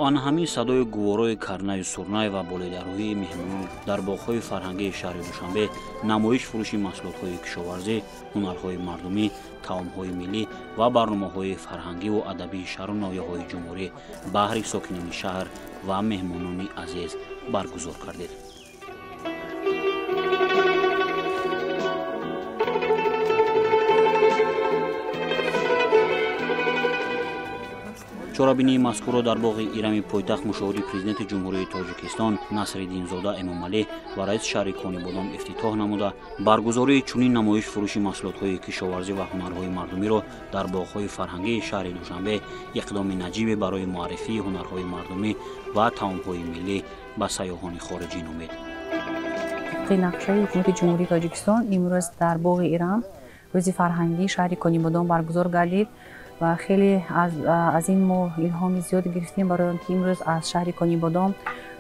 Ана ҳамин садои гуворои карнаю сурнай ва болидарӯҳии меҳмонон дар боғҳои фарҳангии шаҳри Душанбе намоиш фурӯши маҳсулотҳои кишоварзӣ, ҳунарҳои мардумӣ, таомҳои миллӣ ва барномаҳои фарҳангиву адабии шаҳру ноҳияҳои ҷумҳурӣ баҳри сокинони шаҳр ва меҳмонони азиз баргузор кардед. Чорабинии мазкурро дар боғи Ирами пойтахт мушовири президенти Ҷумҳурии Тоҷикистон Насриддинзода Эмомалӣ ва раиси шаҳри Конибодом ифтитоҳ намуда, баргузории чунин намоиш фурӯши маҳсулотҳои кишоварзӣ ва ҳунарҳои мардумиро дар боғҳои фарҳангии шаҳри Душанбе иқдоми наҷибе барои муаррифии ҳунарҳои мардумӣ ва таомҳои миллӣ ба сайёҳони хориҷӣ номид. Тибқи нақшаи ҳукумати Ҷумҳурии Тоҷикистон имрӯз дар боғи Ирам рӯзи фарҳангии шаҳри Конибодом баргузор гардид ва хеле аз ин мо илҳоми зиёд гирифтем барои он ки имрӯз аз шаҳри Конибодом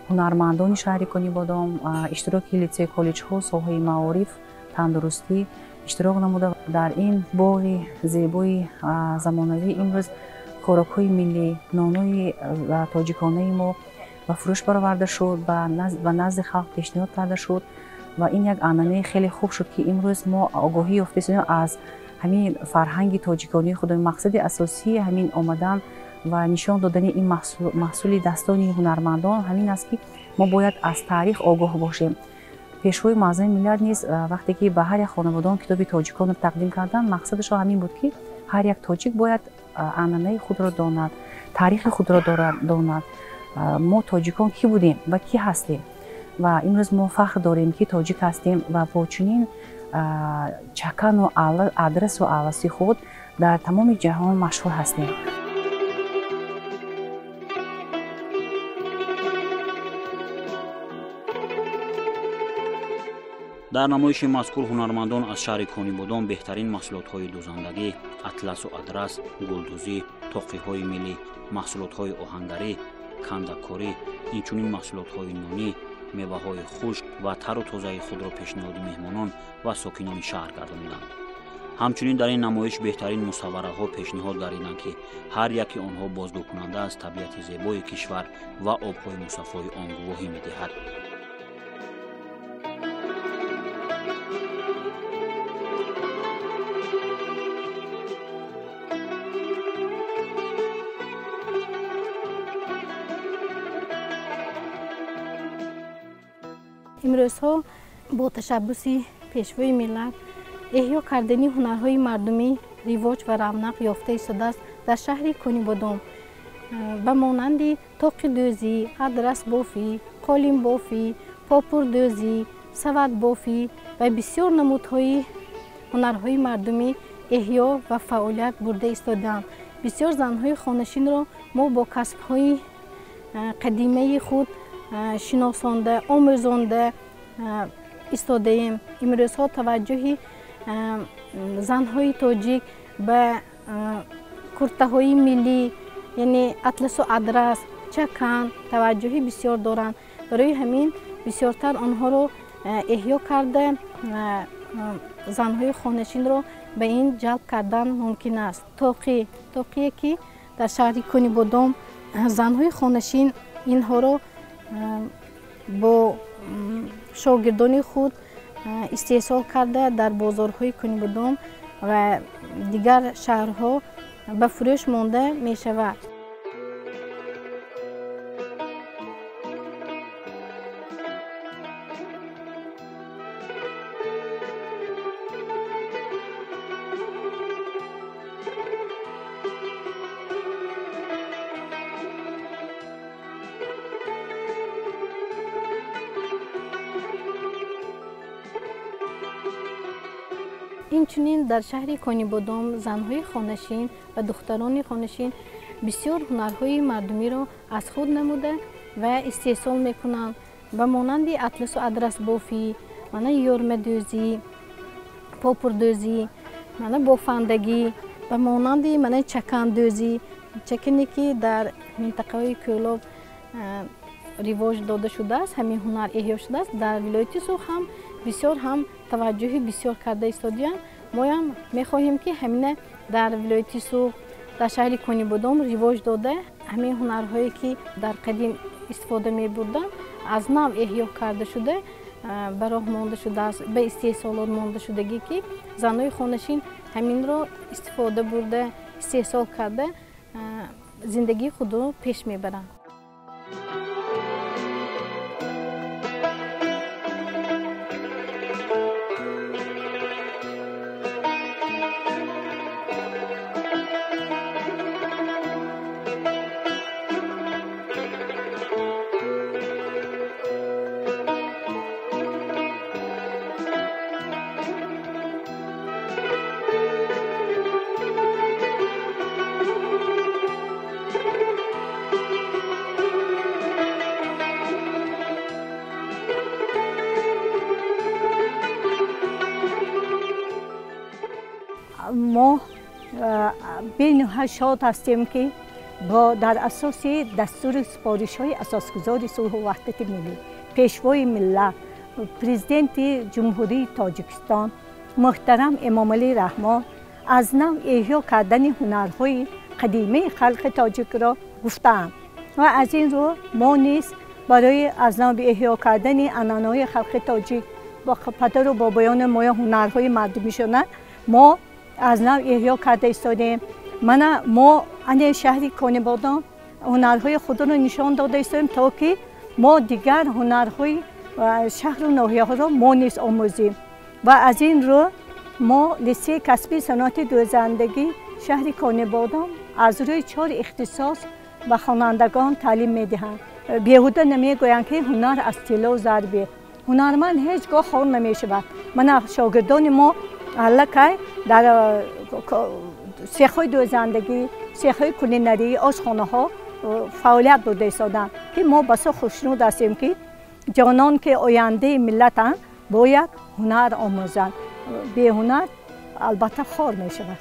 ҳунармандони шаҳри Конибодом иштироки литсей, коллеҷҳо, соҳаи маориф, тандурустӣ иштирок намуда дар ин боғи зебои замонавӣ имрӯз хӯрокҳои миллӣ, нонои тоҷиконаи мо ба фурӯш бароварда шуд, ба назди халқ пешниҳод карда шуд ва ин як анъанаи хеле хуб шуд, ки имрӯз мо огоҳӣ ёфтаистем аз ҳамин фарҳанги тоҷиконии худ. Мақсади асосии ҳамин омадан ва нишон додани ин маҳсули дастони ҳунармандон ҳамин аст, ки мо бояд аз таърих огоҳ бошем. Пешвои муаззами миллат низ вақте ки ба ҳар як хонаводон китоби тоҷиконро тақдим карданд, мақсадашон ҳамин буд, ки ҳар як тоҷик бояд анъанаи худро донад, таърихи худро донад. Мо тоҷикон кӣ будем ва кӣ ҳастем ва имрӯз мо фахр дорем, ки тоҷик ҳастем ва бо чунин чакану адрасу аласи худ дар тамоми ҷаҳон машҳур ҳастем. Дар намоиши мазкур ҳунармандон аз шаҳри Конибодом беҳтарин маҳсулотҳои дӯзандагӣ, атласу адрас, гулдӯзӣ, тоқиҳои миллӣ, маҳсулотҳои оҳангарӣ, кандакорӣ, инчунин маҳсулотҳои нонӣ, меваҳои хушк ва тару тозаи худро пешниҳоди меҳмонон ва сокинони шаҳр гардониданд. Ҳамчунин дар ин намоиш беҳтарин мусаввараҳо пешниҳод гардиданд, ки ҳар яки онҳо бозгӯкунанда аз табиати зебои кишвар ва обҳои мусаффои он гувоҳӣ медиҳад. Имрӯзҳо бо ташаббуси пешвои миллат эҳё кардани ҳунарҳои мардумӣ ривоҷ ва равнақ ёфта истодааст дар шаҳри Конибодом ба монанди тоқидӯзӣ, адрасбофӣ, қолинбофӣ, попурдӯзӣ, саватбофӣ ва бисёр намудҳои ҳунарҳои мардумӣ эҳё ва фаъолият бурда истодаанд. Бисёр занҳои хонашинро мо бо касбҳои қадимаи худ шиносонда, омӯзонда истодаем. Имрӯзҳо таваҷҷӯҳи занҳои тоҷик ба куртаҳои миллӣ, яъне атласу адрас, чакан таваҷҷӯҳи бисёр доранд. Барои ҳамин бисёртар онҳоро эҳё карда занҳои хонашинро ба ин ҷалб кардан мумкин аст. Тоқие ки дар шаҳри Конибодом занҳои хонашин инҳоро бо шогирдони худ истеҳсол карда дар бозорҳои Конибодом ва дигар шаҳрҳо ба фурӯш монда мешавад. Инчунин дар шаҳри Конибодом занҳои хонашин ва духтарони хонашин бисёр ҳунарҳои мардумиро аз худ намуда ва истеҳсол мекунанд, ба монанди атласу адрасбофӣ, мана ёрмадӯзӣ, попурдӯзӣ, мана бофандагӣ, ба монанди мана чакандӯзӣ, чакане ки дар минтақаҳои Кӯлоб ривоҷ дода шудааст, ҳамин ҳунар эҳё шудааст. Дар вилояти Суғд ҳам бисёр ҳам таваҷҷӯҳи бисёр карда истодиянд. Моям мехоҳем, ки ҳамина дар вилояти Суғд, Дар шаҳри Конибодом ривоҷ дода, ҳамин ҳунарҳое ки дар қадим истифода мебурданд, аз нав эҳё карда шуда, ба роҳ монда шудааст, ба истеҳсолот монда шудагӣ, ки занҳои хонашин ҳаминро истифода бурда, истеҳсол карда, зиндагии худро пеш мебаранд. Мо бениҳоят шод ҳастем, ки дар асоси дастури супоришҳои асосгузори сулҳу ваҳдати миллӣ, пешвои миллат, президенти Ҷумҳурии Тоҷикистон муҳтарам Эмомалӣ Раҳмон аз нав эҳё кардани ҳунарҳои қадимаи халқи тоҷикро гуфтаанд ва аз ин рӯ мо низ барои аз нав эҳё кардани анъанаҳои халқи тоҷик бо падару бобоёни мо ҳунарҳои мардумишона мо аз нав эҳё карда истодем. Мана мо ане шаҳри Конибодом ҳунарҳои худро нишон дода истодем, то ки мо дигар ҳунарҳои шаҳру ноҳияҳоро мо низ омӯзем. Ва аз ин рӯ мо литсеи касбии саноати дӯзандагӣ шаҳри Конибодом аз рӯи 4 ихтисос ба хонандагон таълим медиҳанд. Беҳуда намегӯянд, ки ҳунар аз тилло зарбе. Ҳунарманд ҳеҷ гоҳ хор намешавад. Мана шогирдони мо аллакай дар сехҳои дӯзандагӣ, сехҳои кулинарӣ, ошхонаҳо фаъолият бурда истоданд, ки мо басо хушнуд ҳастем, ки ҷонон ки ояндаи миллатанд бояд ҳунар омӯзанд. Беҳунар албатта хор мешавад.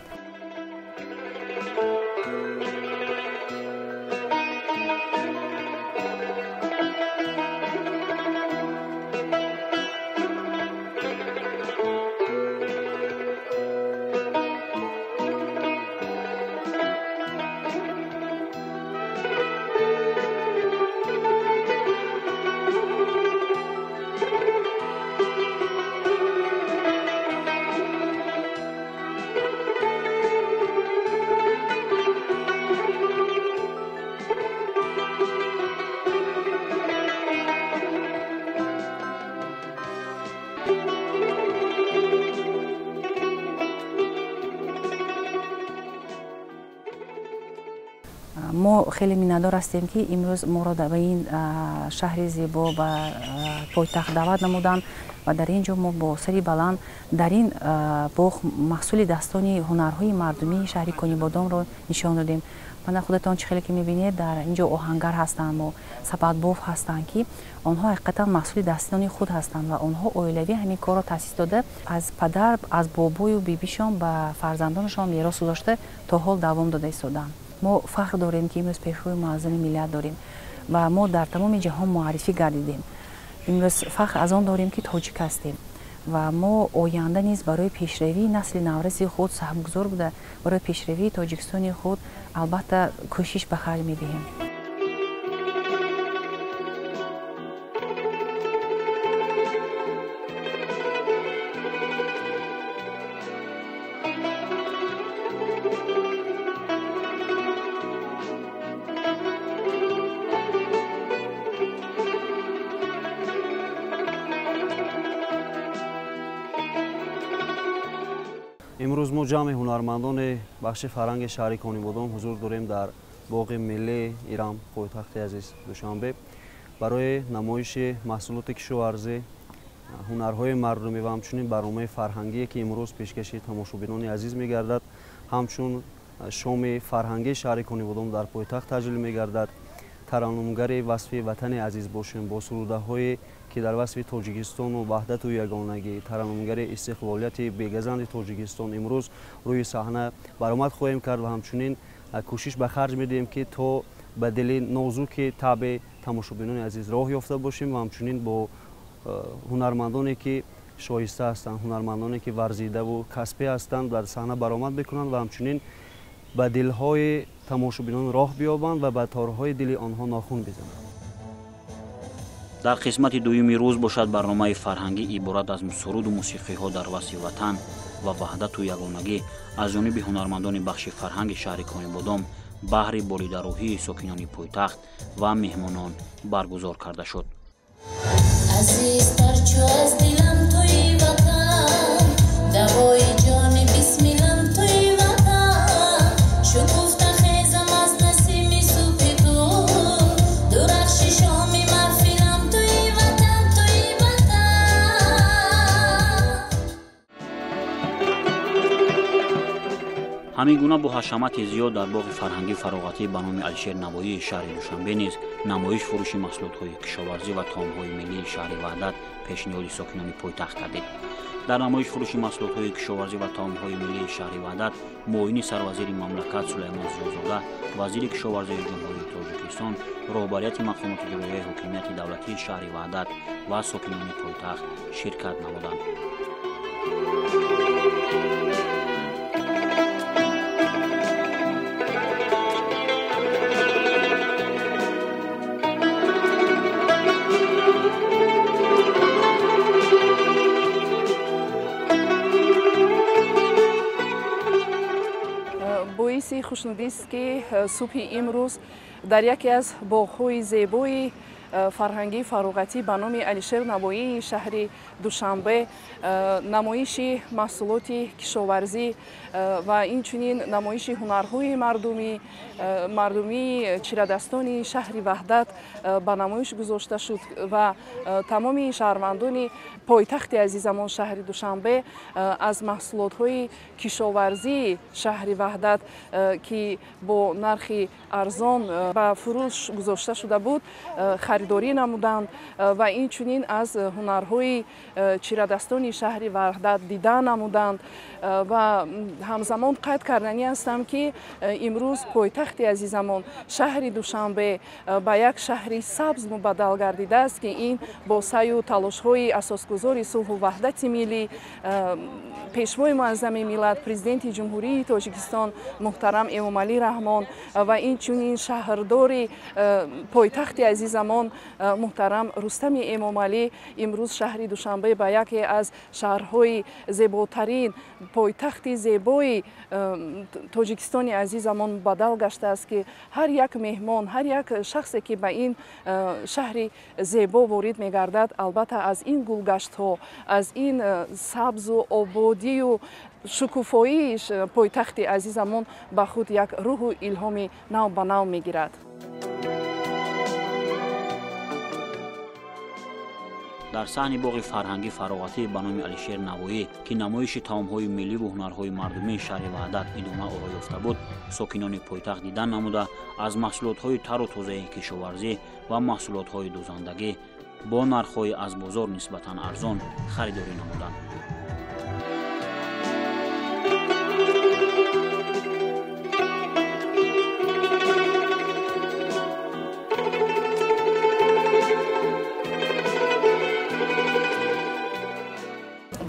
Мо хеле миннатдор ҳастем, ки имрӯз моро ба ин шаҳри зебо, ба пойтахт даъват намуданд ва дар ин ҷо мо бо сари баланд дар ин боғ маҳсули дастони ҳунарҳои мардумии шаҳри Конибодомро нишон додем. Мана худатон чӣ хеле ки мебинед, дар ин ҷо оҳангар ҳастанд, мо сабадбоф ҳастанд, ки онҳо ҳақиқатан маҳсули дастони худ ҳастанд ва онҳо оилавӣ ҳамин корро таъсис дода, аз падар, аз бобою бибишон ба фарзандонашон мерос гузошта то ҳол давом дода истоданд. Мо фахр дорем, ки имрӯз пешвои муаззами миллат дорем ва мо дар тамоми ҷаҳон муаррифӣ гардидем. Имрӯз фахр аз он дорем, ки тоҷик ҳастем ва мо оянда низ барои пешравии насли навраси худ саҳмгузор буда, барои пешравии Тоҷикистони худ албатта кӯшиш ба харҷ медиҳем. Имрӯз мо ҷамъи ҳунармандони бахши фарҳанги шаҳри Конибодом ҳузур дорем дар боғи миллии Ирам, пойтахти азиз Душанбе, барои намоиши маҳсулоти кишоварзӣ, ҳунарҳои мардумӣ ва ҳамчунин барномаи фарҳангие, ки имрӯз пешкаши тамошобинони азиз мегардад, ҳамчун шоми фарҳангии шаҳри Конибодом дар пойтахт таҷлил мегардад. Тараннумгари васфи ватани азиз бошем бо сурудаҳое ки дар васфи Тоҷикистону ваҳдату ягонагӣ, тараннумгари истиқлолияти бегазанди Тоҷикистон имрӯз рӯи саҳна баромад хоҳем кард ва ҳамчунин кӯшиш ба харҷ медиҳем, ки то ба дили нозуки табъи тамошобинони азиз роҳ ёфта бошем ва ҳамчунин бо ҳунармандоне ки шоиста ҳастанд, ҳунармандоне ки варзидаву касбӣ ҳастанд, дар саҳна баромад мекунанд ва ҳамчунин ба дилҳои тамошобинон роҳ биёбанд ва ба торҳои дили онҳо нохун бизананд. Дар қисмати дуюми рӯз бошад барномаи фарҳангӣ иборат аз суруду мусиқиҳо дар васфи ватан ва ваҳдату ягонагӣ аз ҷониби ҳунармандони бахши фарҳанги шаҳри Конибодом баҳри болидарӯҳии сокинони пойтахт ва меҳмонон баргузор карда шуд. Азизтар чу аз дилам туи ватан, давои ҷони бисмилам туи ватан, шукуфта хезам аз насими субҳи ту, дурахши шоми маҳфилам туи ватан, туи ватан. Ҳамин гуна бо ҳашамати зиёд дар боғи фарҳангӣ фароғатӣ ба номи Алишер Навоии шаҳри Душанбе низ намоиш фурӯши маҳсулотҳои кишоварзӣ ва таомҳои миллии шаҳри Ваҳдат пешниҳоди сокинони пойтахт гардид. Дар намоиш фурӯши маҳсулотҳои кишоварзӣ ва таомҳои миллии шаҳри Ваҳдат муовини сарвазири мамлакат Сулаймон Зиёзода, вазири кишоварзии Ҷумҳурии Тоҷикистон, роҳбарияти мақомоти иҷроияи ҳокимияти давлатии шаҳри Ваҳдат ва сокинони пойтахт ширкат намуданд. Боиси хушнудист, ки субҳи имрӯз дар яке аз боғҳои зебои фарҳангии фароғатӣ ба номи Алишер Навоии шаҳри Душанбе намоиши маҳсулоти кишоварзӣ ва инчунин намоиши ҳунарҳои мардумии чирадастони шаҳри Ваҳдат ба намоиш гузошта шуд ва тамоми шаҳрвандони пойтахти азизамон шаҳри Душанбе аз маҳсулотҳои кишоварзии шаҳри Ваҳдат, ки бо нархи арзон ба фурӯш гузошта шуда буд, харидорӣ намуданд ва инчунин аз ҳунарҳои чирадастони шаҳри Ваҳдат дида намуданд. Ва ҳамзамон қайд карданӣ ҳастам, ки имрӯз пойтахти азизамон шаҳри Душанбе ба як шаҳри сабз мубаддал гардидааст, ки ин бо саъю талошҳои асосгузори сулҳу ваҳдати миллӣ, пешвои муаззами миллат, президенти Ҷумҳурии Тоҷикистон муҳтарам Эмомалӣ Раҳмон ва инчунин шаҳрдори пойтахти азизамон муҳтарам Рустами Эмомалӣ, имрӯз шаҳри Душанбе ба яке аз шаҳрҳои зеботарин, пойтахти зебои Тоҷикистони азизамон мубаддал гаштааст, ки ҳар як меҳмон, ҳар як шахсе, ки ба ин шаҳри зебо ворид мегардад, албатта аз ин гулгаштҳо, аз ин сабзу ободию шукуфоии пойтахти азизамон ба худ як рӯҳу илҳоми нав ба нав мегирад. Дар саҳни боғи фарҳангӣ фароғатӣ ба номи Алишер Навоӣ, ки намоиши таомҳои миллӣ ву ҳунарҳои мардумии шаҳри Ваҳдат идома оро ёфта буд, сокинони пойтахт дидан намуда аз маҳсулотҳои тару тозаи кишоварзӣ ва маҳсулотҳои дӯзандагӣ бо нархҳои аз бозор нисбатан арзон харидорӣ намуданд.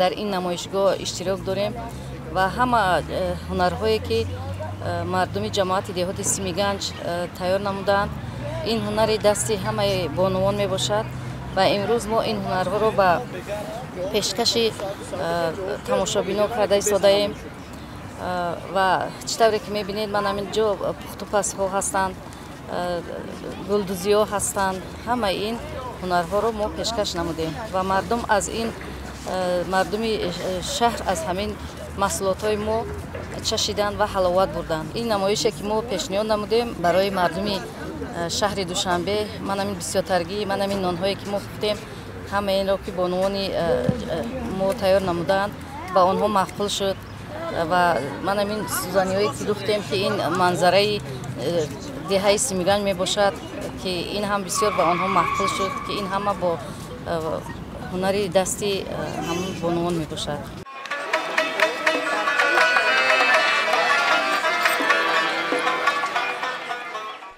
Дар ин намоишгоҳ иштирок дорем ва ҳама ҳунарҳое, ки мардуми ҷамоати деҳоти Симиганҷ тайёр намудаанд, ин ҳунари дасти ҳамаи бонувон мебошад ва имрӯз мо ин ҳунарҳоро ба пешкаши тамошобино карда истодаем. Ва чӣ тавре ки мебинед, ман ҳамин ҷо пухтупазҳо ҳастанд, гулдӯзиҳо ҳастанд. Ҳамаи ин ҳунарҳоро мо пешкаш намудем ва мардум аз ин мардуми шаҳр аз ҳамин маҳсулотҳои мо чашиданд ва ҳаловат бурданд. Ин намоише, ки мо пешниҳод намудем барои мардуми шаҳри Душанбе, ман ҳамин бисёртаргӣ, ман ҳамин нонҳое, ки мо пухтем, ҳамаи инро, ки бонувони мо тайёр намудаанд, ба онҳо маъқул шуд ва ман ҳамин сӯзаниҳое, ки духтем, ки ин манзараи деҳаи Симиганҷ мебошад, ки ин ҳам бисёр ба онҳо маъқул шуд, ки ин ҳама бо ҳунари дасти ҳамон бонувон мебошад.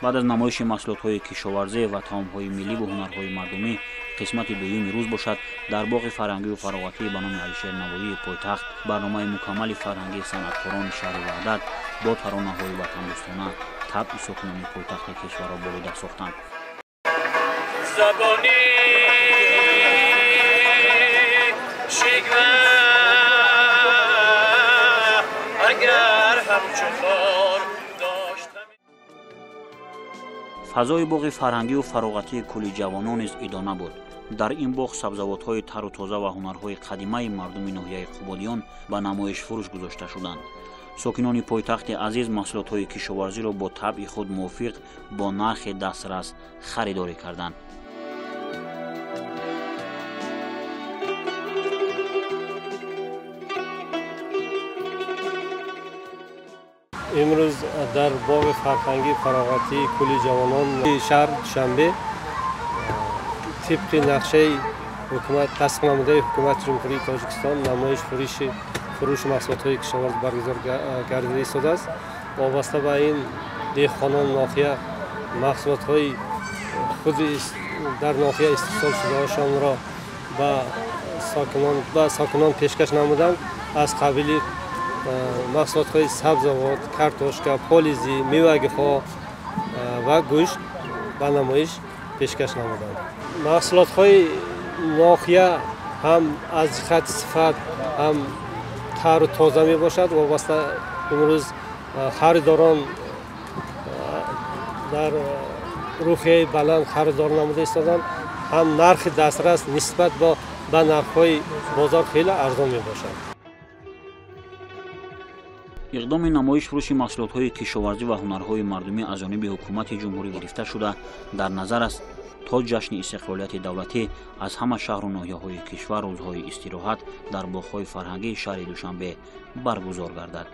Баъд аз намоиши маҳсулотҳои кишоварзӣ ва таомҳои миллӣ ву ҳунарҳои мардумӣ, қисмати дуюми рӯз бошад дар боғи фарҳангию фароғатӣ ба номи Алишер Навоии пойтахт барномаи мукаммали фарҳангии санъаткорони шаҳри Ваҳдат Бо таронаҳои ватандӯстона табъи сокинони пойтахти кишварро болида сохтанд. Забони шиква агар ҳамчун хор доштам. Фазои боғи фарҳангию фароғатии кӯли ҷавонон низ идона буд. Дар ин боғ сабзавотҳои тару тоза ва ҳунарҳои қадимаи мардуми ноҳияи Қубодиён ба намоиш фурӯш гузошта шуданд. Сокинони пойтахти азиз маҳсулотҳои кишоварзиро бо табъи худ мувофиқ бо нархи дастрас харидорӣ карданд. Имрӯз дар боғи фарҳангии фароғатии кӯли ҷавонони шаҳр Душанбе тибқи нақшаи ҳукумат тасдиқ намудаи ҳукумати Ҷумҳурии Тоҷикистон намоиш фурӯши маҳсулотҳои кишоварзӣ баргузор гардида истодааст. Вобаста ба ин деҳқонон ноҳия маҳсулотҳои худи дар ноҳия истеҳсол шудаашонро ба сокинон пешкаш намуданд. Аз қабили маҳсулотҳои сабзавот, картошка, полизӣ, мевагиҳо ва гӯшт ба намоиш пешкаш намуданд. Маҳсулотҳои ноҳия ҳам аз ҷиҳати сифат ҳам тару тоза мебошад. Вобаста имрӯз харидорон дар рӯҳияи баланд харидор намуда истоданд. Ҳам нархи дастрас нисбат ба нархҳои бозор хеле арзон мебошад. Иқдоми намоиш фурӯши маҳсулотҳои кишоварзӣ ва ҳунарҳои мардумӣ аз ҷониби ҳукумати ҷумҳурӣ гирифта шуда, дар назар аст то ҷашни истиқлолияти давлатӣ аз ҳама шаҳру ноҳияҳои кишвар рӯзҳои истироҳат дар боғҳои фарҳангии шаҳри Душанбе баргузор гардад.